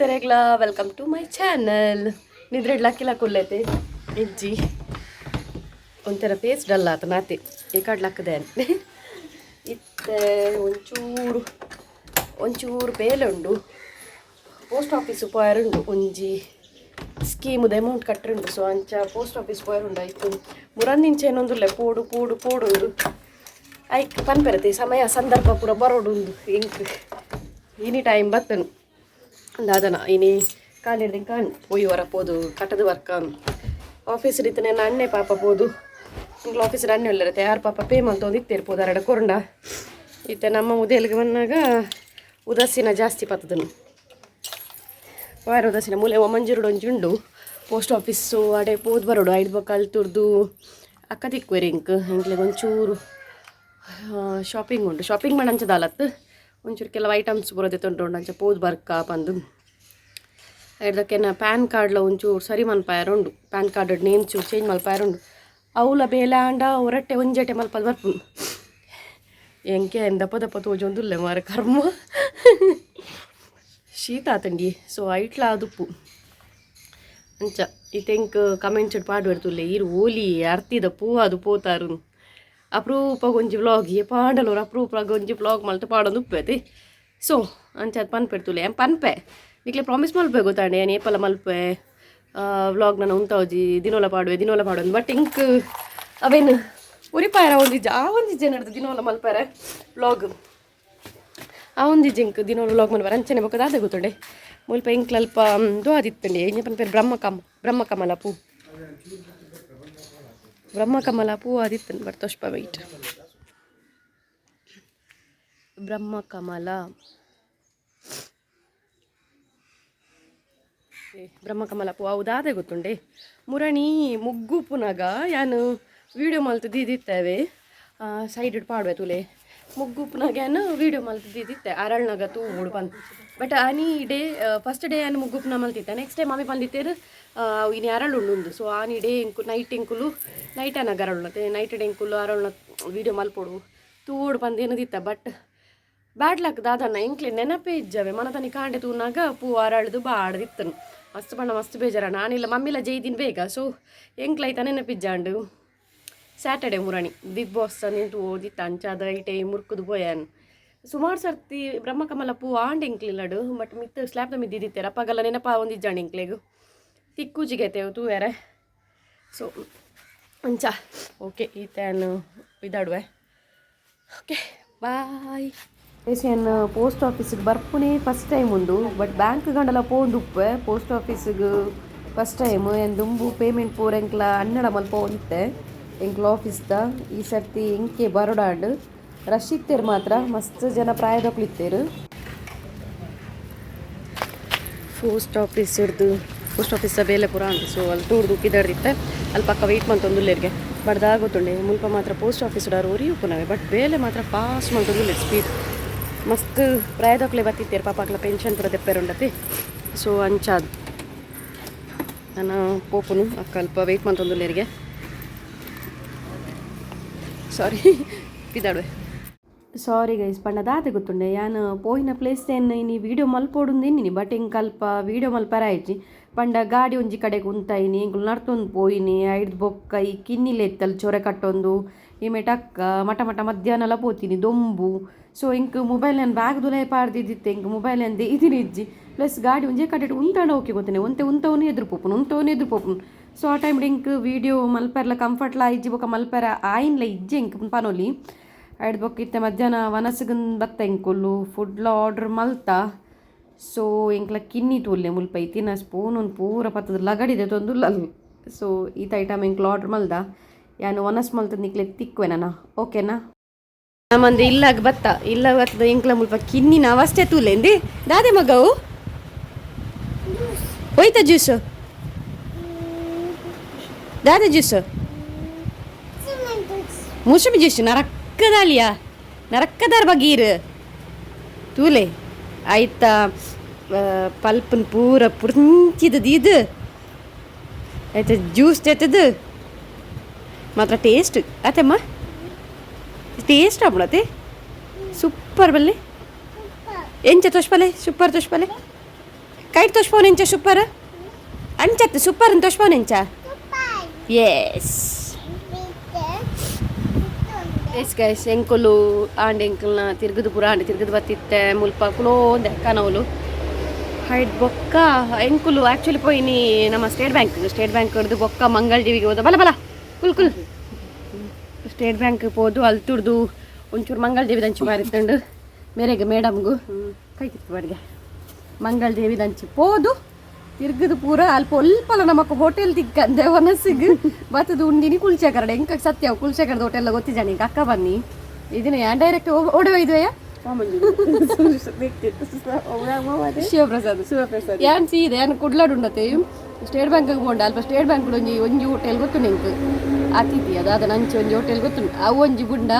ಮಾತೆರೆಗ್ಲ welcome to my channel. ನಿದ್ರೆ ಲಕ್ಕಿಲ ಕುಲ್ಲೈತೆ ಇಜ್ಜಿ ಒಂಥರ ಫೇಸ್ ಡಲ್ ಆತ ನಾತೆ ಈ ಕಡ್ ಲಕ್ಕದೆ. ಇತ್ತೆ ಒಂಚೂರು ಒಂಚೂರು ಬೇಲೆ ಉಂಡು. ಪೋಸ್ಟ್ ಆಫೀಸ್ ಪೋಯರುಂಡು, ಒಂಜಿ ಸ್ಕೀಮುದ ಅಮೌಂಟ್ ಕಟ್ಟರುಂಡು. ಸೊ ಅಂಚ ಪೋಸ್ಟ್ ಆಫೀಸ್ ಪೋಯರುಂಡು. ಆಯ್ತು, ಮುರಂದಿಂಚ ಏನೊಂದುಲ್ಲೆ ಪೋಡು ಪೋಡು ಪೋಡುಂಡು. ಐಕ್ ಪನ್ಪೆರತೆ, ಸಮಯ ಸಂದರ್ಭ ಪೂರ ಬರೋಡುಂದು. ಎಂಕ್ ಇನಿ ಟೈಮ್ ಬತ್ತನು ದಾದನ ಇನಿ ಕಾಲಿಡ್ದು ಕಾಣ್ ಪೋಯಿ ವರ ಪೋದು ಕಟ್ಟದ ವರ್ಕ. ಆಫೀಸ್ ಇತ್ತನೆ ಅಣ್ಣೆ ಪಾಪ ಪೋದು. ಇಂಗ್ಲ ಆಫೀಸ್ ಅಣ್ಣೆ ಉಲ್ಲರತೆ, ಯಾರು ಪಾಪ ಪೇ ಮಲ್ತೊಂದು ಇತ್ತೇರು ಪೋದಾರಡ ಕೊರಂಡ. ಇತ್ತೆ ನಮ್ಮ ಮುದೇಲ್ಗೆ ಬಂದಾಗ ಉದಾಸೀನ ಜಾಸ್ತಿ ಪತ್ತದನು ವಾರ ಉದಾಸೀನ. ಮೂಲೆ ಮಂಜೂರುಡು ಒಂಜಿ ಉಂಡು ಪೋಸ್ಟ್ ಆಫೀಸು, ಅಡೆ ಪೋದು ಬರೋಡು. ಐದು ಬೊಕ್ಕ ಅಲ್ತುರ್ದು ಅಕ್ಕ ತಿಕ್ವೆರ್. ಇಂಕ್ ಎಂಕ್ಲೆಗ್ ಒಂಚೂರು ಶಾಪಿಂಗ್ ಉಂಟು. ಶಾಪಿಂಗ್ ಮಾಡಂಚ ದಾಲತ್, ಒಂಚೂರು ಕೆಲವು ಐಟಮ್ಸ್ ಬರೋದೆ ತೊಂದರೆ ಉಂಟು. ಅಂಚ ಪೋದು ಬರ್ಕ ಪಂದು. ಐಡ್ದಕ್ಕೆನ ಪ್ಯಾನ್ ಕಾರ್ಡ್ಲ ಒಂಚೂರು ಸರಿ ಮಲ್ಪಾಯರ ಉಂಡು. PAN card name ಚೂರು ಚೇಂಜ್ ಮಲ್ಪಾಯರ ಉಂಡು. ಅವುಲ ಬೇಲೆ ಆಂಡ ಹೊರಟ್ಟೆ ಒಂಜೆಟೆ ಮಲ್ಪದು ಬರ್ಪುಂಡು. ಎಂಕೆ ದಪ್ಪ ದಪ್ಪ ತೋಜೊಂದುಲ್ಲೆ ಮಾರ, ಕರ್ಮ. ಶೀತ ಆತಂಡಿ, ಸೊ ಐಟ್ಲ ದುಪ್ಪು. ಅಂಚ ಇತ್ತೆ ಎಂಕ್ ಕಮೆಂಟ್ಸ್ ಪಾಡುವೆರ್ತುಲ್ಲೆ, ಈರು ಓಲಿ ಅರ್ತಿದ ಪೂ ಅದು ಪೋತಾರು, ಅಪರೂಪಗ್ ಒಂಜಿ ವ್ಲಾಗ್ ಏ ಪಾಡಲೋರು, ಅಪರೂಪಗ್ ಒಂಜಿ ವ್ಲಾಗ್ ಮಲ್ತು ಪಾಡೊಂದು ಉಪ್ಪೈತಿ. ಸೊ ಅಂಚ ಅದು ಪನ್ಪೆರ್ತುಲ್ಲೆ. ಏನ್ ಪನ್ಪೆ, ನಿಕ್ಲೆ ಪ್ರಾಮಿಸ್ ಮಲ್ಪೆ ಗೊತ್ತಾಂಡೆ, ಏನ್ ಏಪಲ ಮಲ್ಪೆ ವ್ಲಾಗ್, ನಾನು ಉಂತಾವಜಿ, ದಿನೋಲ ಪಾಡುವೆ, ದಿನೋಲ ಪಾಡೊಂದು. ಬಟ್ ಇಂಕ್ ಅವೇನು ಉರಿಪಾಯರ ಒಂದಿಜ್ಜ, ಆ ಒಂದಿಜ್ಜೆ ನಡ್ದು ದಿನೋಲ ಮಲ್ಪಾರೆ ವ್ಲಾಗ್. ಆ ಒಂದಿಜ್ಜೆ ಇಂಕ್ ದಿನೋಲ ವ್ಲಾಗ್ ಮಲ್ಪಾರೆ. ಅಂಚನೆ ಬೊಕ್ಕ ದಾದ ಗೊತ್ತುಂಡೆ, ಮುಲ್ಪ ಇಂಕ್ಲಲ್ಪ ದು ಆದಿತ್ತಂಡಿ, ಎಂಜ ಪನ್ಪೇರು, ಬ್ರಹ್ಮಕಮ ಬ್ರಹ್ಮಕಮಲ ಪೂ, ಬ್ರಹ್ಮಕಮಲ ಪೂ ಆದಿತ್ತಂಡು. ಬಟ್ ತೋಷ್ಪ, ವೈಟ್ ಬ್ರಹ್ಮಕಮಲ. ಏ, ಬ್ರಹ್ಮಕಮಲ ಪೂ ಅವು ದಾದೆ ಗೊತ್ತುಂಡೆ, ಮುರಣಿ ಮುಗ್ಗು ಪುನಗ ಯಾನು ವೀಡಿಯೋ ಮಲ್ತು ದೀದಿತ್ತೇವೆ. ಸೈಡ್ ಪಾಡುವೆ ತುಲೆ. ಮುಗ್ಗು ಪುನಗ ಯಾನು ವೀಡಿಯೋ ಮಲ್ತು ದೀದಿತ್ತೆ, ಅರಳ್ನಾಗ ತೂ ಪಂದ್. ಬಟ್ ಆನಿ day first day ಯಾನು ಮುಗ್ಗು ಪುನ ಮಲ್ತಿತ್ತೆ. ನೆಕ್ಸ್ಟ್ ಡೇ ಮಾಮಿ ಬಂದಿತ್ತೇರು, ಇನಿ ಅರಳು ಉಂಡು. ಸೊ ಆನಿ ಡೇ ಎಂಕು ನೈಟ್ ಎಂಕುಲು ನೈಟ್ ಅನಾಗ ಅರಳುನತೆ, ನೈಟ್ ಡೇ ಎಂಕುಲು ಅರಳುನ ವೀಡಿಯೋ ಮಲ್ಪೊಡು ತೂಡು ಪಂದ್ ಏನದಿತ್ತ. But bad luck ದಾದಣ್ಣ, ಎಂಕ್ಲೆ ನೆನಪೇ ಇಜ್ಜವೆ. ಮನತನಿ ಕಾಂಡೆ ತೂನಾಗ ಪೂ ಅರಳ್ದು ಬಾಡ್ದಿತ್ತನು. ಮಸ್ತ್ ಬಣ್ಣ ಮಸ್ತ್ ಬೇಜಾರ. ನಾನಿಲ್ಲ ಮಮ್ಮಿಲ ಜೈದಿನ ಬೇಗ. ಸೊ ಎಂಕ್ಲೈತ ನೆನಪಿಜ್ಜಾಂಡು. ಸ್ಯಾಟರ್ಡೆ ಮುರಣಿ ಬಿಗ್ ಬಾಸ್ ನಿಂತು ಓದಿತ್ತ. ಅಂಚಾದ ಐಟೆ ಮುರ್ಕುದು ಪೋಯಾನ್. ಸುಮಾರು ಸರ್ತಿ ಬ್ರಹ್ಮಕಮಲ ಪೂ ಆಂಡ್ ಎಂಕ್ಲಿಲ್ಲಡು, ಬಟ್ ಮಿತ್ತು ಸ್ಲ್ಯಾಬ್ದ ಮಿದ್ದಿದ್ದಿತ್ತೆರ. ಅಪ್ಪಗಲ್ಲ ನೆನಪ ಒಂದಿಜ್ಜಾಂಡ್ ಎಂಕ್ಲೆಗ್ ತಿಕ್ಕೂಜಿಗೆ ತೂವೆರೆ. ಸೊ ಅಂಚ ಓಕೆ, ಈತೇನು ಇದಾಡುವೆ. Okay, bye. ಏನ್ ಪೋಸ್ಟ್ ಆಫೀಸಿಗೆ ಬರ್ಪುನೇ ಫಸ್ಟ್ ಟೈಮ್ ಉಂಡು. ಬಟ್ ಬ್ಯಾಂಕ್ ಗಂಡಲ ಪೋಂದು ಉಪ್ಪೆ, ಪೋಸ್ಟ್ ಆಫೀಸಿಗೆ ಫಸ್ಟ್ ಟೈಮ್. ಏನ್ ದುಂಬು ಪೇಮೆಂಟ್ ಪೂರ ಎಂಕ್ಲ ಅನ್ನಡ ಮಲ್ಪ ಒಂದಿತ್ತೆ ಎಂಕ್ಲ ಆಫೀಸ್ದ. ಈ ಸರ್ತಿ ಎಂಕೆ ಬರೋಡಾಂಡ್. ರಶ್ ಇತ್ತೇರು ಮಾತ್ರ, ಮಸ್ತ್ ಜನ ಪ್ರಾಯದಕ್ಲು ಇತ್ತೇರು. ಪೋಸ್ಟ್ ಆಫೀಸ್ ಹಿಡ್ದು ಪೋಸ್ಟ್ ಆಫೀಸ್ ಬೇಲೆ ಪೂರ ಉಂಟು. ಸೊ ಅಲ್ಲಿ ತೂರ್ದು ಕಿದರ್ದಿತ್ತೆ. ಅಲ್ಲಿ ಪಕ್ಕ ವೆಯ್ಟ್ ಮಂತೊಂದುಲ್ಲೆರ್ಗೆ. ಬಟ್ ದಾಗೊತ್ತುಂಡೆ, ಮುಲ್ಪ ಮಾತ್ರ ಪೋಸ್ಟ್ ಆಫೀಸ್ ಒರಿ ಉಪ್ಪುನವೆ, ಬಟ್ ಬೇಲೆ ಮಾತ್ರ ಫಾಸ್ಟ್ ಮಂತೊಂದುಲ್ಲೆರ್, ಸ್ಪೀಡ್. ಮಸ್ತ್ ಪ್ರಾಯದಕ್ಲೆ ಬತ್ತಿತ್ತೇರು ಪಾಪ, ಅಕ್ಲ ಪೆನ್ಷನ್ ಪೂರ ದೆಪ್ಪೆರುಂಡತಿ. ಸೊ ಅಂಚಾದ್ ನಾನು ಪೋಪುನು. ಅಕ್ಕ ಅಲ್ಪ ವೆಯ್ಟ್ ಮಂತೊಂದುಲ್ಲೆರ್ಗೆ. ಸಾರಿ, ಪಿದಾಡುವೆ. ಸಾರಿ ಗೈಸ್, ಪಂಡ ದಾದೆ ಗೊತ್ತುಂಡೆ, ಯಾನ್ ಪೋಯಿನ ಪ್ಲೇಸ್ ಏನ್ ಇನಿ ವೀಡಿಯೋ ಮಲ್ಪೊಡುಂದು ಇನ್ನಿನಿ. ಬಟ್ ಎಂಕ್ ಅಲ್ಪ ವೀಡಿಯೋ ಮಲ್ಪರ ಆಯ್ಜಿ. ಪಂಡ ಗಾಡಿ ಒಂಜಿ ಕಡೆಗೆ ಉಂತಾಯಿನಿ, ಎಂಕುಲು ನಡ್ತೊಂದು ಪೋಯಿನಿ. ಐಡ್ದ್ ಬೊಕ್ಕ ಈ ಕಿನ್ನಿಲೆ ಇತ್ತಲ್ ಚೊರೆ ಕಟ್ಟೊಂದು ಈ ಮೇಟಕ್ಕ ಮಟ ಮಟ ಮಧ್ಯಾಹ್ನಲ ಪೋತೀನಿ ದೊಂಬು. ಸೊ ಎಂಕ್ ಮೊಬೈಲ್ ನಾನು ಬ್ಯಾಗ್ ದುಲಾಯಿ ಪಾಡ್ದಿದ್ದಿತ್ತೆ. ಎಂಕ್ ಮೊಬೈಲ್ ಅಂದೆ ಇದಿನ ಇಜ್ಜಿ. ಪ್ಲಸ್ ಗಾಡಿ ಒಂಜೇ ಕಡೆಟ್ ಉಂತಾಂಡ ಓಕೆ ಗೊತ್ತೇನೆ, ಒಂತೆ ಉಂತವನು ಎದುರು ಪೋಪುನು, ಉಂತವನು ಎದುರು ಪೋಪುನು. ಸೊ ಆ ಟೈಮ್ ಎಂಕ್ ವೀಡಿಯೋ ಮಲ್ಪೆರ್ಲ ಕಂಫರ್ಟ್ಲ ಇಜ್ಜಿ, ಬೊಕ ಮಲ್ಪೆರ ಆಯಿನ್ಲ ಇಜ್ಜಿ ಎಂಕ್ ಪನೊಲಿ. ಐಡ್ ಬೊಕ್ಕ ಇತ್ತೆ ಮಧ್ಯಾಹ್ನ ವನಸ್ಗನ್ ಬತ್ತ ಎಂಕುಲು, ಫುಡ್ಲ ಆರ್ಡರ್ ಮಲ್ತ. ಸೊ ಎಂಕ್ಲ ಕಿನ್ನಿ ತೂಲ್ಲೆ ಮುಲ್ಪ ಇತ್ತಿನ ಸ್ಪೂನ್ ಒಂದು ಪೂರ ಪತ್ತದ ಲಗಡಿದೆ ತೊಂದುಲ್ಲ. ಸೊ ಈತ ಐಟಮ್ ಎಂಕ್ಲ ಆರ್ಡರ್ ಮಲ್ದ. ಯಾನು ವನಸ್ ಮಲ್ತದ ನಿಕ್ಲೆ ತಿಕ್ವೆ ನಾನು, ಓಕೆನಾ? ನಮ್ಮಂದು ಇಲ್ಲಾಗ ಬತ್ತ, ಇಲ್ಲ ಬತ್ತದ. ಎಂಕ್ಲ ಮುಲ್ಪ ಕಿನ್ನಿನ ಅವಸ್ಥೆ ತೂಲೆಂದಿ. ದಾದೆ ಮಗವು, ಹೋಯ್ತಾ ಜ್ಯೂಸ್? ದಾದೆ ಜ್ಯೂಸ್? ಮೂಸಂಬಿ ಜ್ಯೂಸ್. ನರಕ್ಕದಾಲಿಯ ನರಕ್ಕದಾರ ಬಗೀರ್ ತೂಲೆ. ಆಯ್ತಾ, ಪಲ್ಪನ್ ಪೂರ ಪುರ್ಂಚಿದ ದೀದು ಆಯ್ತಾ, ಜ್ಯೂಸ್ ತೆತ್ತದು ಮಾತ್ರ ಟೇಸ್ಟ್ ಆತಮ್ಮ, ಟೇಸ್ಟ್ ಆಪುಣತೆ ಸೂಪರ್ ಬಲ್ಲೆ. ಎಂಚ ತೋಷ್ಪಲೆ? ಸೂಪರ್ ತೋಷ್ಪಲೆ. ಕೈಟ್ ತೋಷ್ಪೋನೆಂಚ ಸೂಪರ್ ಅಂಚತ್ತು ಸೂಪರ್ ತೋಷ್ಪೋನೆಂಚ. ಎಸ್ ಎಸ್ ಗೈಸ್, ಎಂಕುಲು ಆಂಡ್ ಎಂಕಲ್ನ ತಿರ್ಗದು ಪೂರ ಆಂಡ್ ತಿರ್ಗದು ಬತ್ತಿತ್ತೆ. ಮುಲ್ಪ ಕುಲೋಂದು ಎಕ್ಕನವಲು ಹೈಡ್ ಬೊಕ್ಕ ಎಂಕುಲು ಆ್ಯಕ್ಚುಲಿ ಪೋಯಿನಿ ನಮ್ಮ ಸ್ಟೇಟ್ ಬ್ಯಾಂಕ್. ಸ್ಟೇಟ್ ಬ್ಯಾಂಕ್ ಹಿಡ್ದು ಬೊಕ್ಕ ಮಂಗಳ್ ದೇವಿಗೆ ಹೋದ. ಬಲ ಬಲ ಕುಲ್ ಕುಲ್. ಸ್ಟೇಟ್ ಬ್ಯಾಂಕ್ ಪೋದು ಅಲ್ತುಡ್ದು ಒಂಚೂರು ಮಂಗಳ್ ದೇವಿ ದಂಚಿ ಬಾರಿತ್ತಂಡು ಮೇರೆಗೆ ಮೇಡಮ್ಗು ಕೈ ತಿತ್ತು ಬಾಡಿಗೆ. ಮಂಗಳ್ ದೇವಿ ದಂಚಿ ಪೋದು ತಿರ್ಗದು ಪೂರ ಅಲ್ಪ ಒಲ್ಪಲ ನಮಕ್ ಹೋಟೆಲ್ ತಿಕ್ಕಂದೆ ಮನಸ್ಸಿಗೆ ಬತ್ತದು ಉಂಡಿನಿ ಕುಲ್ಚೆ ಕರಡೆ. ಎಂಕ ಸತ್ಯ ಕುಲ್ಚೆ ಕರಡ ಹೋಟೆಲ್ ಗೊತ್ತಿಜಾನಿ. ಅಕ್ಕ ಬನ್ನಿ ಇದನ್ನ ಡೈರೆಕ್ಟ್ ಓಡಿ ಒಯ್ದುವಯ್ಯ. ಶಿವಪ್ರಸಾದ್. ಶಿವಪ್ರಸಾದ್. ಯಾನ್ ಸೀದೆ ಯಾನ್ ಕುಡ್ಲಾಡ್ ಉಂಡತೆ ಸ್ಟೇಟ್ ಬ್ಯಾಂಕ್ ಪೋಂಡ ಅಲ್ಪ ಸ್ಟೇಟ್ ಬ್ಯಾಂಕ್ ಒಂಜಿ ಒಂಜಿ ಹೋಟೆಲ್ ಗೊತ್ತುಂಡು ಎಂಕ್, ಅತಿಥಿ ಅದಾದ ನಂಚಿ ಒಂಜಿ ಹೋಟೆಲ್ ಗೊತ್ತುಂಡು. ಅವು ಒಂಜಿ ಗುಂಡ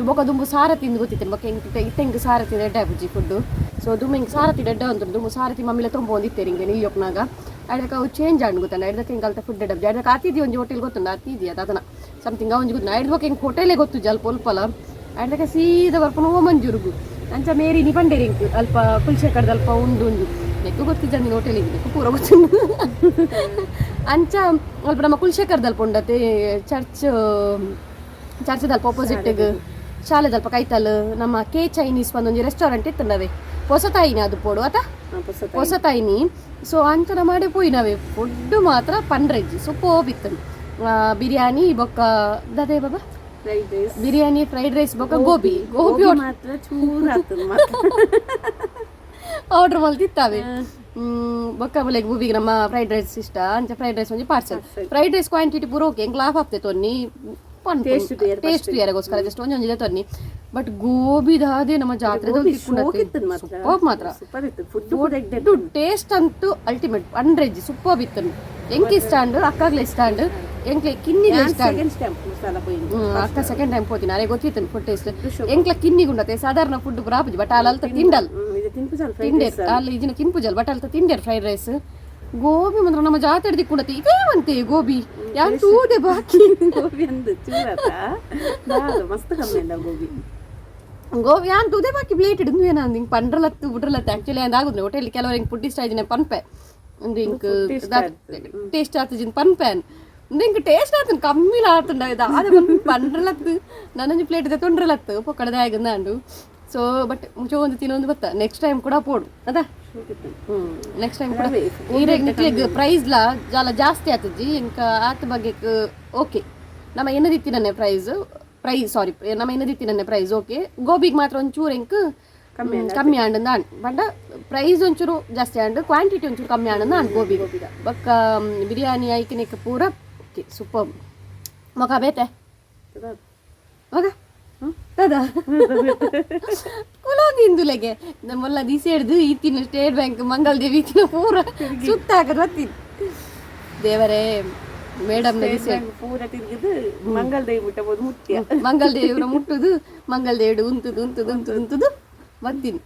ಬೊಕ ದುಂಬು ಸಾರಥಿ ಇಂದು ಗೊತ್ತಿತ್ತು. ಬೊಕ ಎಂಕ್ ಇತ್ತೆ ಎಂಕ್ ಸಾರಥಿ ಎಡ್ಡೆ ಆಪುಜಿ ಫುಡ್ಡು. ಸೊ ದುಂಬು ಎಂಕ್ ಸಾರಥಿ ಎಡ್ಡೆ ಉಂಟು. ದುಂಬು ಸಾರಥಿ ಮಮ್ಮಿಲ ತೊಂಬೊಂದಿತ್ತೇರು ಹಿಂಗೆ ನಿಲ್ಲೊಕ್ನಾಗ. ಅಯ್ದಕ್ಕೆ ಅವು ಚೇಂಜ್ ಆಂಡ್ ಗೊತ್ತಂಡ. ಅಯ್ದಕ್ಕೆ ಎಂಕ್ ಅಲ್ತ ಫುಡ್ ಎಡ್ಡೆ. ಅಯ್ದಕ್ಕೆ ಅತಿಥಿ ಒಂಜಿ ಹೋಟೆಲ್ ಗೊತ್ತುಂಡು, ಅತಿಥಿ ಅದಾದನ ಸಮಥಿಂಗ್ ಒಂಜಿ ಗೊತ್ತುಂಡು. ಐದು ಬೊಕ ಎಂಕ್ ಹೋಟೆಲೇ ಗೊತ್ತು ಅಲ್ಪ ಒಲ್ಪಲ. ಅಯ್ದಕ್ಕೆ ಸೀದಾ ಬರ್ಪುನ ಓಮಂಜೂರುಗು. ಅಂಚ ಮೇರಿ ನಿ ಪಂಡೇರಿ ಎಂಕ್ ಅಲ್ಪ ಕುಲ್ಶೆ ಕಡ್ದು ಅಲ್ಪ ಉಂಡು ಉಂಡು ನೆಕ್ಕು ಗೊತ್ತಿದ್ದ ಹೋಟೆಲ್ ಇದೆ ಪೂರ ಗೊತ್ತುಂಡು. ಅಂಚ ಅಲ್ಪ ನಮ್ಮ ಕುಲ್ಶೇಖರ್ದಲ್ಪ ಉಂಡತೆ ಚರ್ಚ್, ಚರ್ಚ್ದಲ್ಪ ಆಪೋಸಿಟ್ಗೆ ಶಾಲೆದಲ್ಪ ಕೈತಲ್ ನಮ್ಮ ಕೆ ಚೈನೀಸ್ ಒಂದೊಂಜಿ ರೆಸ್ಟೋರೆಂಟ್ ಇತ್ತಂಡವೆ. ಹೊಸತಾಯಿನಿ ಅದು ಪೋಡು ಅತ. ಹೊಸತಾಯಿನಿ. ಸೊ ಅಂಚನ ಮಾಡಿ ಪೋಯಿನವೆ. ಫುಡ್ ಮಾತ್ರ ಪಂಡ್ರೆಜ್ಜಿ ಸೂಪರ್ಬ್ ಇತ್ತು. ಬಿರಿಯಾನಿ ಬೊಕ್ಕ ದದೇ ಬಾಬಾ? Fried rice. Biryani, fried rice ಬೊಕ್ಕ ಗೋಬಿ ಗೋಬಿ. ಮಾತ್ರ ಚೂರು ಆಗ್ತದೆ ಮಾತ್ರ. ಆರ್ಡರ್ ಮಲ್ತಿತ್ತಾವೆ. ಬೊಕ್ಕ ಬೊಲೆಗ್ ಬೂಬಿಗೆ ನಮ್ಮ ಫ್ರೈಡ್ ರೈಸ್ ಇಷ್ಟ. ಅಂಚ ಫ್ರೈಡ್ ರೈಸ್ ಒಂಜಿ ಪಾರ್ಸೆಲ್. ಫ್ರೈಡ್ ರೈಸ್ ಕ್ವಾಂಟಿಟಿ ಪೂರ ಓಕೆ. ಎಂಕ್ ಲಾಫ್ ಆಗ್ತದೆ ತೊನ್ನಿ. Taste ತೂಯೆರೆ. ಟೇಸ್ಟ್ ತೂಯರೆಗೋಸ್ಕರ ಜಸ್ಟ್ ಒಂಜಿ ಒಂಜಿ ತೊನ್ನಿ. ಬಟ್ ಗೋಬಿ ದಾದೆ ನಮ್ಮ ಜಾತ್ರೆ. ಸೂಪರ್ ಮಾತ್ರ. ಸೂಪರ್ ಇತ್ತು ಫುಡ್ ಕೂಡ ಎಡ್ಡೆ. ಟೇಸ್ಟ್ ಅಂತೂ ಅಲ್ಟಿಮೇಟ್ ಅಂಡ್ರೆಜ್ ಸೂಪರ್ ಇತ್ತು. ಎಂಕ್ ಇಷ್ಟ ಅಂಡ್ ಅಕ್ಕಾಗ್ಲೆ ಇಷ್ಟ ಅಂಡ್ ಎಂಕ್ಲೆ ಕಿನ್ನಿಗ್ಲೆ ಇಷ್ಟ ಅಂಡ್. ಸೆಕೆಂಡ್ ಸ್ಟ್ಯಾಂಪ್ ಮಸಾಲ ಪೋಯಿಂದು. ಅಕ್ಕ ಸೆಕೆಂಡ್ ಟೈಮ್ ಪೋತೀನಿ. ಅರೆ ಗೊತ್ತಿತ್ತು ಫುಡ್ ಟೇಸ್ಟ್. ಎಂಕ್ಲ ಕಿನ್ನಿಗುಂಡತೆ ಸಾಧಾರಣ ಫುಡ್ ಪೂರ ಆಪುಜಿ. ಬಟ್ ಅಲ್ತ ತಿಂಡಲ್. ಇದು ತಿನ್ಪುಜಲ್ ಫ್ರೈಡ್. ತಿಂಡೇರ್ ಅಲ್ಲಿ ಇಜಿನ ತಿನ್ಪುಜಲ್. ಬಟ್ ಅಲ್ತ ತಿಂಡೇರ್ ಫ್ರೈಡ್ ರೈಸ್ ಗೋಬಿ ಮಾತ್ರ ನಮ್ಮ ಜಾತ್ರೆ ದಿಕ್ಕುಂಡತೆ. ಇದೇ ಮಂತೆ ಗೋಬಿ ಯಾನ್ ತೂದೆ ಬಾಕಿ. ಗೋಬಿ ಅಂದು ಚೂರತ ಮಸ್ತ್ ಕಮ್ಮಿ ಅಂದ ಗೋಬಿ. ಗೋಬಿ ಯಾನ್ ತೂದೆ ಬಾಕಿ ಪ್ಲೇಟ್ ಹಿಡಿದು ಏನಂದು ಹಿಂಗೆ ಪಂಡ್ರಲತ್ತು ಬುಡ್ರಲತ್ತು. ಆಕ್ಚುಲಿ ಅಂದ್ ಆಗುದು ಹೋಟೆಲ್. ಕೆಲವರು ಹಿಂಗೆ ಫುಡ್ ಇಷ್ಟ ಆಯ್ತು ಪನ್ಪೆ ಒಂದು ಹಿಂಗ್ ಟೇಸ್ಟ್ ಆತಜಿನ್ ಪನ್ಪೆ. ಇಂಕ್ ಟೇಸ್ಟ್ ಆತನ್ ಕಮ್ಮಿಲ ಆತುಂಡ. ಇದು ಪಂಡ್ರಲತ್ತು ನಾನೊಂಜಿ ಪ್ಲೇಟ್ ಇದೆ ತೊಂಡ್ರಲತ್ತು ಪೊಕ್ಕಡದ ಆಗುಂದಾಂಡು. ಸೊ ಬಟ್ ಮುಚೋ ಒಂದು ತಿನ್ನೊಂದು ಬತ್ತ. ನೆಕ್ಸ್ಟ್ ಟೈಮ್ ಕೂಡ ಪೋಡು ಅದ. ನೆಕ್ಸ್ಟ್ ಟೈಮ್ ಕೂಡ ಈರೆಗ್ ನಿಕ್ಲೆಗ್ ಪ್ರೈಸ್ಲಾ ಜಾಲ ಜಾಸ್ತಿ ಆತಜಿ ಇಂಕ ಆತ ಬಗ್ಗೆ. ಓಕೆ, ನಮ್ಮ ಏನದಿತ್ತಿನನ್ನೆ ಪ್ರೈಸ್ ಪ್ರೈಸ್ ಸಾರಿ, ನಮ್ಮ ಏನದಿತ್ತಿನನ್ನೆ ಪ್ರೈಸ್ ಓಕೆ. ಗೋಬಿಗೆ ಮಾತ್ರ ಒಂಚೂರು ಎಂಕ್ ಕಮ್ಮಿ ಆಂಡ್ ಆಂಡ್. ಬಟ್ ಪ್ರೈಸ್ ಒಂಚೂರು ಜಾಸ್ತಿ ಆಂಡ್, ಕ್ವಾಂಟಿಟಿ ಒಂಚೂರು ಕಮ್ಮಿ ಆಂಡ್ ಆಂಡ್ ಗೋಬಿ. ಬೊಕ್ಕ ಬಿರಿಯಾನಿ ಐಕನಿಕ್ ಪೂರ ಓಕೆ, ಸೂಪರ್. ಮೊಕ ಬೇತೆ ಮಗ ತದ ಕುಲೋದಿಂದುಲೆಗೆ ನಮ್ಮಲ್ಲ ದಿಸೆ ಹಿಡ್ದು ಈತಿನ ಸ್ಟೇಟ್ ಬ್ಯಾಂಕ್ ಮಂಗಲ್ ದೇವಿ ಈತಿನ ಪೂರ ಸುತ್ತ ಹಾಕದ್ ಬತ್ತೀನಿ. ದೇವರೇ, ಮೇಡಮ್ ದಿಸೆ ಪೂರ ತಿರುಗಿದು ಮಂಗಲ್ ದೇವಿ ಮುಟ್ಟ ಬೋದು ಮುಟ್ಯ. ಮಂಗಲ್ ದೇವಿನ ಮುಟ್ಟುದು, ಮಂಗಲ್ ದೇವಿಡು ಉಂತುದು ಉಂತುದು ಉಂತುದು ಉಂತುದು ಬತ್ತೀನಿ.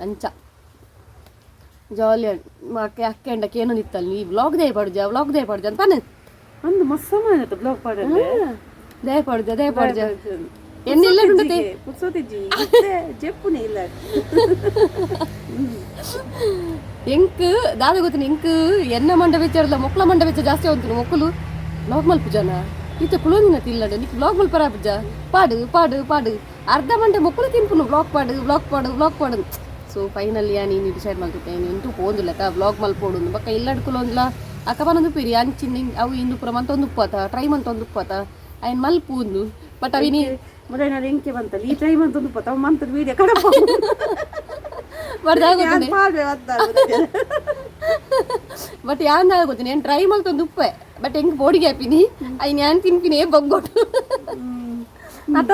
ಅಂಚ ಜಾಲಿ ಅಕ್ಕೆ ಅಕ್ಕೆಂಡ ಕೇನು ನಿತ್ತಲ್ಲ ಈ ವ್ಲಾಗ್ they ಪಡುಜ, ವ್ಲಾಗ್ they ಪಡುಜ ಅಂತ ಪನ್ನ. ಒಂದು ಮಸ್ತ್ ಸಮಾನ ಬ್ಲಾಗ್ ಪಾಡಂದೆ. ದಯ ಪಡುಜ, ದಯ ಪಡುಜ ಎನ್ನೆಲ್ಲ ಉಂಡತೆ. ಪುರ್ಸೋತಿಜ್ಜಿ ಜೆಪ್ಪುನೆ ಇಲ್ಲ. ಎಂಕ್ ದಾದ ಗೊತ್ತಿನ ಎಂಕ್ ಎನ್ನ ಮಂಡ ವೆಚ್ಚ ಮೊಕ್ಕಲ ಮಂಡ ವೆಚ್ಚ ಜಾಸ್ತಿ ಆಗುಂತು. ಮೊಕ್ಕಲು ಬ್ಲಾಗ್ ಮಲ್ಪುಜನ ಇತ್ತೆ ಕುಲೋನಿನ ತಿಲ್ಲಡ ನಿಕ್ ಬ್ಲಾಗ್ ಮಲ್ಪರ ಪುಜ ಪಾಡು ಪಾಡು ಪಾಡು. ಅರ್ಧ ಮಂಡೆ ಮೊಕ್ಕಲು ತಿನ್ಪುನು ಬ್ಲಾಗ್ ಪಾಡು ಬ್ಲಾಗ್ ಪಾಡು ಬ್ಲಾಗ್ ಪಾಡು. ಸೊ ಫೈನಲಿ ನೀನು ಡಿಸೈಡ್ ಮಲ್ತುತ್ತೆ ನೀನು ಪೋಂದುಲ್ಲ ತಾ ಬ್ಲಾಗ್ ಮಲ್ಪೋಡು. ಬೊಕ್ಕ ಇಲ್ಲಡ್ ಕುಲೋಂದ್ಲ ಅಕ್ಕ ಪನೊಂದು ಪಿರಿ ಅಂಚಿನ ಅವು ಇಂದು ಪೂರ ಮಂತೊಂದು ಉಪ್ಪತ ಟ್ರೈ ಮಂತೊಂದು ಉಪ್ಪತ ಅಯ್ಯನ್ ಮಲ್ಪುಂದು. ಬಟ್ ಅವಿನಿ ಮೊದಲ ಎಂಕೆ ಬಂತಲ್ಲ ಈ ಟೈಮ್ ಅಂತ ಒಂದು ಪತ್ತ ಮಂತದ ವೀಡಿಯೋ ಕಡಪ. ಬರ್ದಾಗೋತನೆ. ಪಾಡ್ವೆ ಬತ್ತ. ಬಟ್ ಯಾನ್ ಗೊತ್ತಿನಿ ಏನು ಟ್ರೈ ಮಲ್ತೊಂದು ಉಪ್ಪೆ. ಬಟ್ ಹೆಂಗ್ ಬೋಡಿಗೆ ಹಾಪಿನಿ ಐನ್ ಯಾನ್ ತಿನ್ಪಿನಿ ಬಂಗೋಟು ಅತ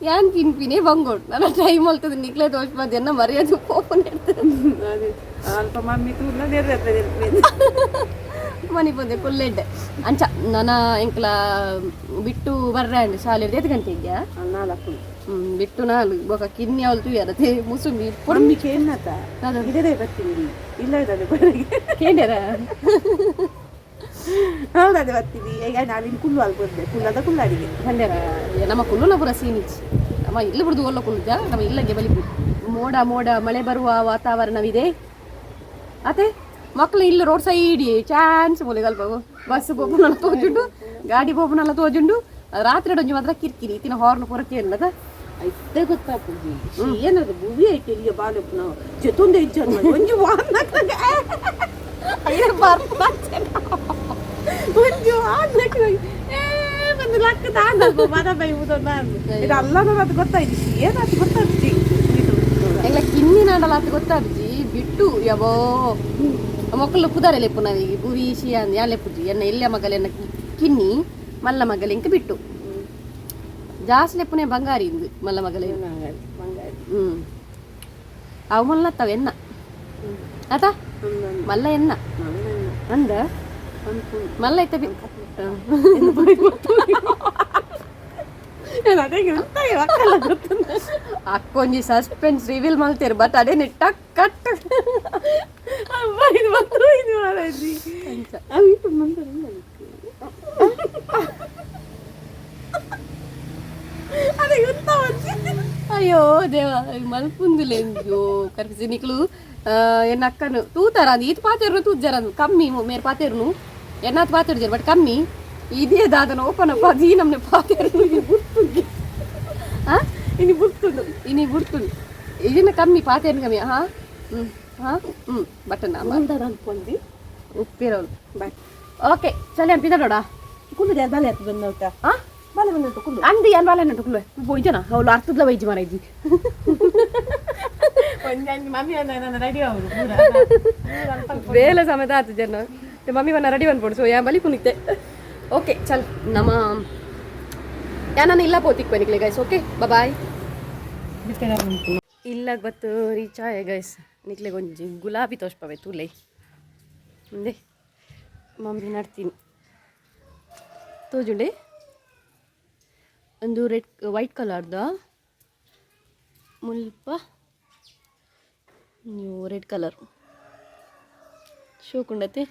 ಯಾನ್ ತಿನ್ಪಿನಿ ಬಂಗೋಟು. ನನ್ನ ಟ್ರೈ ಮಲ್ತದ ನಿಕ್ಲೆ ದೋಷ ಮಧ್ಯಾಹ್ನ ಮರ್ಯಾದೆ ಪೋಪನ್. ಅದೇ ಅಲ್ಪ ಮಮ್ಮಿ ತೂರ್ನ ನೆರ್ರೆ. ಮನಿ ಪೊಂದೆ ಕುಲ್ಲೆಡ್ಡೆ. ಅಂಚ ನನ ಎಂಕ್ಲ ಬಿಟ್ಟು ಬರ್ರೆ ಅಂಡ್ ಶಾಲೆ ಏತ್ ಗಂಟೆಗೆ? 4. ಬಿಟ್ಟು 4. ಬೊಕ ಕಿನ್ನಿ ಅವಳು ತುಯ್ಯಾರತೆ ಮುಸುಂಬಿ. ಮಮ್ಮಿ ಕೇನ್ನತ ಇದೇ ಬರ್ತೀನಿ ಇಲ್ಲ ಇದ್ದಾನೆ ಬರಗೆ. ಕೇಂದ್ರ. ಹೌದು, ಅದೇ ಬರ್ತೀನಿ ಈಗ. ನಾವಿನ್ ಕುಲ್ಲು ಅಲ್ಲಿ ಬಂದೆ ಕುಲ್ಲದ ಕುಲ್ಲಾಡಿಗೆ. ಬಂದೇರ ನಮ್ಮ ಕುಲ್ಲುನ ಪೂರ ಸೀನಿಚ್. ನಮ್ಮ ಇಲ್ಲಿ ಬಿಡುದು ಒಲ್ಲ ಕುಲ್ಲುಜ ನಮ್ಮ ಇಲ್ಲಗೆ ಬಲಿ. ಮೋಡ ಮೋಡ ಮಳೆ ಬರುವ ವಾತಾವರಣವಿದೆ. ಅತೆ ಮಕ್ಕಳು ಇಲ್ಲಿ ರೋಡ್ ಸೈಡ್ ಚಾನ್ಸ್ ಮೂಲೆಗಲ್ಪ ಬಸ್ ಪೋಪುನಲ್ಲ ತೋಜುಂಡು ಗಾಡಿ ಪೋಪುನಲ್ಲ ತೋಜುಂಡು ರಾತ್ರಿ ಒಂಜಿ ಮಾತ್ರ ಕಿರಿಕಿರಿ ಇತ್ತಿನ ಹಾರ್ನ್ ಪೂರ ಕೇಳದ ಇತ್ತೆ ಗೊತ್ತಾಪುಜಿ ಏನದು ಭೂವಿ ಐತೆ ಎಲ್ಲಿಯ ಬಾಲೆಪ್ಪು ನಾವು ಜೊತೊಂದು ಇಜ್ಜ ಒಂಜಿ ವಾನ್ ಒಂಜಿ ವಾನ್ ಏ ಬಂದು ಲಕ್ಕ ತಾಂದ ಮನ ಬೈ ಇದು ಅಲ್ಲ ಅದು ಗೊತ್ತಾಯ್ತು ಏನಾಯ್ತು ಗೊತ್ತಾಗ್ತಿ ಎಂಗ್ಲ ಕಿನ್ನಿ ನಾಡಲ ಆತ ಗೊತ್ತಾಗ್ಜಿ ಬಿಟ್ಟು ಯಾವೋ ಮೊಕ್ಕಲು ಪುದಾರೆ ಲೆಪ್ಪು ನಾವೀಗ ಭುವಿ ಶಿಯಾನ್ ಯಾ ಲೆಪ್ಪುಜಿ ಎನ್ನ ಎಲ್ಲಿಯ ಮಗಲೆನ್ನ ಕಿನ್ನಿ ಮಲ್ಲ ಮಗಲಿಂಕ ಬಿಟ್ಟು ಜಾಸ್ತಿ ಲೆಪ್ಪುನೆ ಬಂಗಾರಿ ಇಂದು ಮಲ್ಲ ಮಗಲೆ ಹ್ಮ್ ಅವು ಮಲ್ಲತ್ತವ ಎನ್ನ ಆತ ಮಲ್ಲ ಎನ್ನ ಅಂದ ಮಲ್ಲ ಐತೆ ಬಿ ಅಕ್ಕೊಂಜಿ ಸಸ್ಪೆನ್ಸ್ ರಿವೀಲ್ ಮಲ್ತೇರು ಬಟ್ ಅದೇನೆ ಟಕ್ ಕಟ್ ಇದು ಬಂತು ಇದು ಮಾರಾಜಿ ಅವು ಇಟ್ಟು ಮಂದರ ಅದೇ ಗೊತ್ತಾ ಅಯ್ಯೋ ದೇವ ಮಲ್ಪುಂದುಲೆ ಅಯ್ಯೋ ಕರ್ಪಿಸಿ ನಿಕ್ಲು ಎನ್ನ ಅಕ್ಕನು ತೂತಾರ ಅಂದ್ ಈತ್ ಪಾತೆರ್ನು ತೂಜಾರ ಕಮ್ಮಿ ಮೇರ್ ಪಾತೆರ್ನು ಎನ್ನಾತ್ ಪಾತೆರ್ಜಾರ ಬಟ್ ಕಮ್ಮಿ ಇದೇ ದಾದನ ಓಪನ್ ಅಪ್ಪ ಅದೀ ನಮ್ನೆ ಪಾತೆರ್ನು ಬುಡ್ತು ಹಾ ಇನಿ ಬುಡ್ತುಂಡು ಇನಿ ಬುಡ್ತುಂಡು ಇದನ್ನ ಕಮ್ಮಿ ಪಾತೆರ್ನು ಕಮ್ಮಿ ಹಾ ಹ್ಮ್ ಹಾ ಹ್ಮ್ ಬಟನ್ ಮಂದರ ಅನ್ಕೊಂಡಿ ಉಪ್ಪಿರೋಳು ಬಾಯ್ ಓಕೆ ಚಲಿ ಅಂಪಿದ ನೋಡ ಕುಂದು ಬಾಲೆ ಹತ್ತು ಬಂದೌಟ ಹಾ ಬಾಲೆ ಬಂದೌಟ ಕುಂದು ಅಂದು ಏನ್ ಬಾಲೆ ನಟುಕ್ಲು ಪೋಯ್ಜನ ಅವಳು ಅರ್ಥದ ವೈಜಿ ಮಾರೈಜಿ ಒಂಜಿ ಮಮ್ಮಿ ನನ್ನ ರೆಡಿ ಅವರು ಬೇಲೆ ಸಮೇತ ಆತು ಜನ ಮಮ್ಮಿ ವನ್ನ ರೆಡಿ ಬಂದ್ಬಿಡು ಸೊ ಯಾ ಬಲಿ ಪುನಿತೆ ಓಕೆ ಚಲ್ ನಮ್ಮ ಯಾ ನಾನು ಇಲ್ಲ ಪೋತಿಕ್ ಬನಿಕ್ಲೆ ಗೈಸ್ ಓಕೆ ಬಾಯ್ ಇಲ್ಲ ಗೊತ್ತು ರೀಚ್ ಆಯ ಗೈಸ್ ನಿಕ್ಲೆ ಒಂಜಿ ಗುಲಾಬಿ ತೋಷ್ಪವೆ ತೂಲೆ ಮುಂದೆ ಮಮ್ಮಿ ನಡ್ತೀನಿ ತೋಜುಂಡೆ ಒಂದು ರೆಡ್ ವೈಟ್ ಕಲರ್ದ ಮುಲ್ಪ ನೀವು ರೆಡ್ ಕಲರ್ ಶೋಕುಂಡತೆ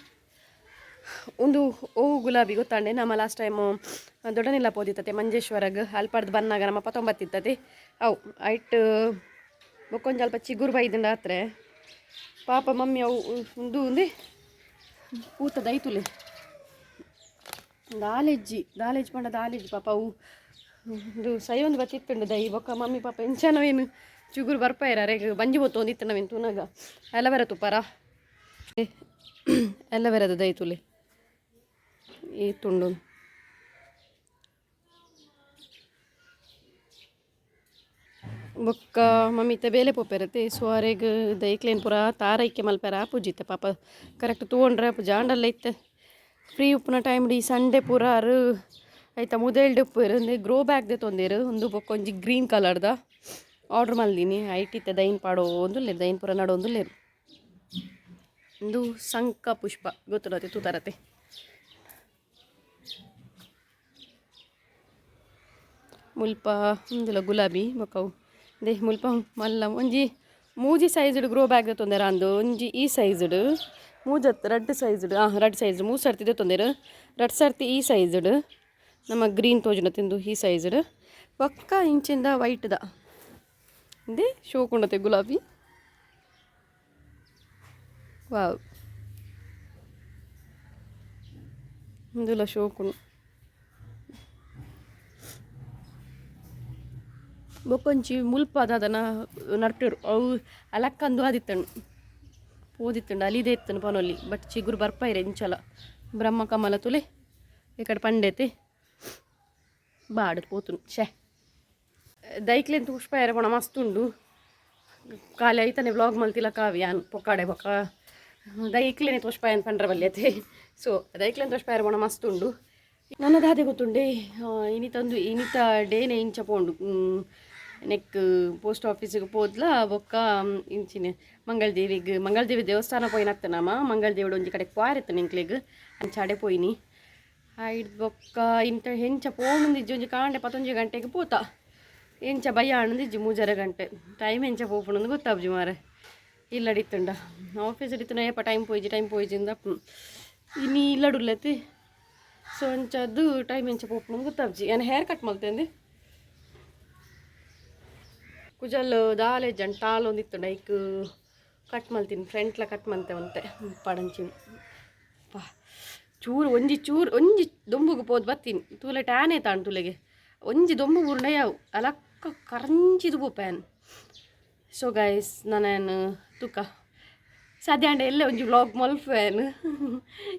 ಒಂದು ಓ ಗುಲಾಬಿ ಗೊತ್ತಾಂಡೆ ನಮ್ಮ ಲಾಸ್ಟ್ ಟೈಮು ದೊಡ್ಡನಿಲ್ಲ ಪೋದಿತ್ತತೆ ಮಂಜೇಶ್ವರಗ್ ಅಲ್ಪಡ್ದು ಬಂದಾಗ ನಮ್ಮ ಪತ್ತೊಂಬತ್ತಿತ್ತತೆ ಅವು ಐಟ್ ಬೊಕ್ಕೊಂಜಿ ಅಲ್ಪ ಚಿಗುರು ಬೈದಿಂದ ಆತ್ರೆ ಪಾಪ ಮಮ್ಮಿ ಅವು ಒಂದು ಒಂದೇ ಪೂತ ದೈತುಲೆ ದಾಲೆಜ್ಜಿ ದಾಲೆಜ್ಜಿ ಪಂಡ ದಾಲೆಜ್ಜಿ ಪಾಪ ಅವು ಒಂದು ಸೈ ಒಂದು ಬತ್ತಿತ್ತುಂಡು ದೈ ಬೊಕ್ಕ ಮಮ್ಮಿ ಪಾಪ ಎಂಚನವೇನು ಚಿಗುರು ಬರ್ಪಾಯಿರ ರೇಗ ಬಂಜಿ ಬೊತ್ತು ಒಂದಿತ್ತು ನವೇನು ತೂನಾಗ ಅಲವೆರ ತುಪ್ಪಾರ ಅಲವೆರದ ದೈತುಲೆ ಈ ತುಂಡು ಬೊಕ್ಕ ಮಮ್ಮಿ ಇತ್ತೆ ಬೇಲೆ ಪೋಪೆರತೆ ಸೊ ಅರೆಗ್ ದೈಕ್ಲೇನ್ ಪೂರ ತಾರೈಕೆ ಮಲ್ಪೆರ ಪೂಜಿತ್ತೆ ಪಾಪ ಕರೆಕ್ಟ್ ತೂಂಡ್ರೆ ಜಾಂಡಲ್ಲ ಇತ್ತೆ ಫ್ರೀ ಉಪ್ಪುನ ಟೈಮ್ ಈ ಸಂಡೆ ಪೂರ ಅರು ಐತ ಮುದೇಲ್ಡ್ ಉಪ್ಪುರು ಅಂದ್ರೆ ಗ್ರೋ ಬ್ಯಾಗ್ ದೆ ತೊಂದೇರು ಒಂದು ಬೊಕ್ಕ ಒಂಜಿ ಗ್ರೀನ್ ಕಲರ್ದ ಆರ್ಡ್ರ್ ಮಲ್ದಿನಿ ಐಟ್ ಇತ್ತೆ ದೈನ್ ಪಾಡೋ ಒಂದುಲ್ಲೇರು ದೈನ್ ಪೂರ ನಡೋ ಒಂದುಲ್ಲೇರು ಒಂದು ಶಂಖ ಪುಷ್ಪ ಗೊತ್ತುಡತೆ ತೂತಾರತೆ ಮುಲ್ಪ ಉಂದುಲ ಗುಲಾಬಿ ಬೊಕ್ಕವು ದೆ ಮುಲ್ಪ ಮಲ್ಲ ಒಂಜಿ ಮೂಜಿ ಸೈಜ್ಡ್ ಗ್ರೋ ಬ್ಯಾಗ್ ತೊಂದರೆ ಅಂದು ಒಂಜಿ ಈ ಸೈಜ್ಡ್ ಮೂಜತ್ ರಡ್ಡ್ ಸೈಜ್ಡ್ ಆ ರಡ್ಡ್ ಸೈಜ್ ಮೂರು ಸರ್ತಿ ತೊಂದರೆ ರಡ್ಡ್ ಸರ್ತಿ ಈ ಸೈಜ್ಡ್ ನಮ್ಮ ಗ್ರೀನ್ ತೋಜುನ ತಿಂದು ಈ ಸೈಜ್ಡ್ ಬೊಕ್ಕ ಇಂಚಿಂದ ವೈಟ್ದ ಇಂದೆ ಶೋಕುಂಡತೆ ಗುಲಾಬಿ ವಾವ್ ಇಂದುಲ ಶೋಕುಂಡು ಬೊಕ್ಕೊಂಚಿ ಮುಲ್ಪ ದಾದನ ನಟ್ಟರು ಅವು ಅಲಕ್ಕಂದು ಆದಿತ್ತಂಡು ಪೋದಿತ್ತಂಡು ಅಲಿದೆ ಇತ್ತನು ಪನೊಲಿ ಬಟ್ ಚಿಗುರು ಬರ್ಪಾಯಿರೆ ಇಂಚಲ ಬ್ರಹ್ಮ ಕಮಲ ತುಲೆ ಈ ಕಡೆ ಪಂಡೈತಿ ಬಾಡು ಪೋತುನು ಛೇ ದೈಕ್ಲೆನ್ ಪುಷ್ಪ ಪೋಣ ಮಸ್ತ್ ಉಂಡು ಖಾಲಿ ಐತನೆ ವ್ಲಾಗ್ ಮಲ್ತಿಲ್ಲ ಕಾವಿ ಯಾನ್ ಪೊಕ್ಕಾಡೆ ಬೊಕ್ಕ ದೈಕ್ಲೆನೆ ತೋಷ್ಪಾಯನ್ ಪಂಡ್ರ ಬಲ್ಯತೆ ಸೊ ದೈಕ್ಲೆನ್ ತೋಷ್ಪಾಯರ ಪೋಣ ಮಸ್ತ್ ಉಂಡು ನನ್ನ ದಾದೆ ಗೊತ್ತುಂಡೆ ಇನಿತಂದು ಇನಿತ ಡೇನೆ ಇಂಚ ಪೋಂಡು ನೆಕ್ ಪೋಸ್ಟ್ ಆಫೀಸಿಗೆ ಪೋದ್ಲ ಬೊಕ್ಕ ಇಂಚಿನ ಮಂಗಳದೇವಿಗೆ ಮಂಗಳದೇವಿ ದೇವಸ್ಥಾನ ಪೋಯಿನತ್ತ ನಮ್ಮ ಮಂಗಳದೇವಿಡು ಒಂಜಿ ಕಡೆ ಕ್ವಾರಿತ್ತು ನಿಂಕ್ಲೆಗ್ ಅಂಚಾಡೆ ಪೋಯಿನಿ ಐಡ್ ಬೊಕ್ಕ ಇಂತ ಹೆಂಚ ಪೋಣುಂದಿಜ್ಜಿ ಒಂಜಿ ಕಾಂಡೆ ಪತ್ತೊಂಜಿ ಗಂಟೆಗೆ ಪೋತ ಎಂಚ ಭಯ ಆಣುಂದಿಜ್ಜಿ ಮೂಜರೆ ಗಂಟೆ ಟೈಮ್ ಎಂಚ ಪೋಪುಣಂದು ಗೊತ್ತಾಬ್ಜಿ ಮಾರೆ ಇಲ್ಲಡಿತ್ತುಂಡ ಆಫೀಸ್ ಇಡಿತ್ತುಂಡ ಏಪ ಟೈಮ್ ಪೋಯಿಜಿ ಟೈಮ್ ಪೋಯಿಜಿಂದ ಇನಿ ಇಲ್ಲಡುಲ್ಲತಿ ಸೊ ಅಂಚದ್ದು ಟೈಮ್ ಎಂಚ ಪೋಪುಣಂದು ಗೊತ್ತಾಬ್ಜಿ ನಾನು ಹೇರ್ ಕಟ್ ಮಲ್ತೇಂದು ಕುಜಲ್ ದಾಲೆ ಜಂಟಾಲ್ ಒಂದಿತ್ತುಂಡ ಐಕ್ ಕಟ್ ಮಲ್ತೀನಿ, ಫ್ರಂಟ್ಲ ಕಟ್ ಮಂತೆ ಒಂತೆ ಪಡಂಚಿನ. ಪಾ ಚೂರು ಒಂಜಿ ಚೂರು ಒಂಜಿ ದೊಂಬುಗು ಪೋದು ಬತ್ತೀನಿ. ತೂಲೆ ಟ್ಯಾನೇ ತಾಣ್ ತುಲೆಗೆ ಒಂಜಿ ದೊಂಬು ಬೂರ್ಂಡ ಯಾವು ಅಲಕ್ಕ ಕರಂಚಿದು ಪೋಪ್ಯಾನ್. ಸೊ ಗೈಸ್, ನಾನು ತುಕ ಸಾಧ್ಯ ಆಂಡ ಎಲ್ಲ ಒಂಜಿ ವ್ಲಾಗ್ ಮಲ್ಪುವೆನ್.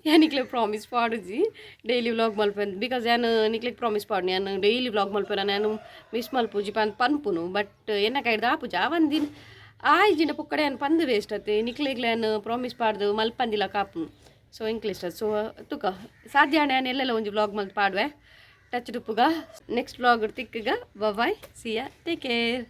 ಯಾನ್ ನಿಕ್ಲೆ ಪ್ರಾಮಿಸ್ ಪಾಡುಜಿ ಡೈಲಿ ವ್ಲಾಗ್ ಮಲ್ಪುವೆನ್, because ಯಾನ್ ನಿಕ್ಲೆಗ್ ಪ್ರಾಮಿಸ್ ಪಾಡುನಿ, ಯಾನ್ ಡೈಲಿ ವ್ಲಾಗ್ ಮಲ್ಪುವೆ, ನಾನು ಮಿಸ್ ಮಲ್ಪುಜಿ ಪನ್ ಪನ್ಪುನು. ಬಟ್ ಎನ್ನ ಕೈಡ್ದ್ ಆಪುಜಿ. ಆ ಒಂದಿನ ಆಯ್ಜಿಂಡ ಪೊಕ್ಕಡೆ ಯಾನ್ ಪಂದು ವೇಸ್ಟ್ ಅತ್ತೆ. ನಿಕ್ಲೆಗ್ಲ ಯಾನ್ ಪ್ರಾಮಿಸ್ ಪಾಡ್ದು ಮಲ್ಪಂದಿಲ ಕಾಪುನು. ಸೊ ಎಂಕ್ಲೆ ಇಷ್ಟ. ಸೊ ತುಕ ಸಾಧ್ಯ ಆಂಡ ಯಾನ್ ಎಲ್ಲೆಲ್ಲ ಒಂಜಿ ವ್ಲಾಗ್ ಮಲ್ತ್ ಪಾಡುವೆ. ಟಚ್ ಡುಪ್ಪುಗ, ನೆಕ್ಸ್ಟ್ ವ್ಲಾಗ್ ತಿಕ್ಕುಗ. Bye, see ya, take care.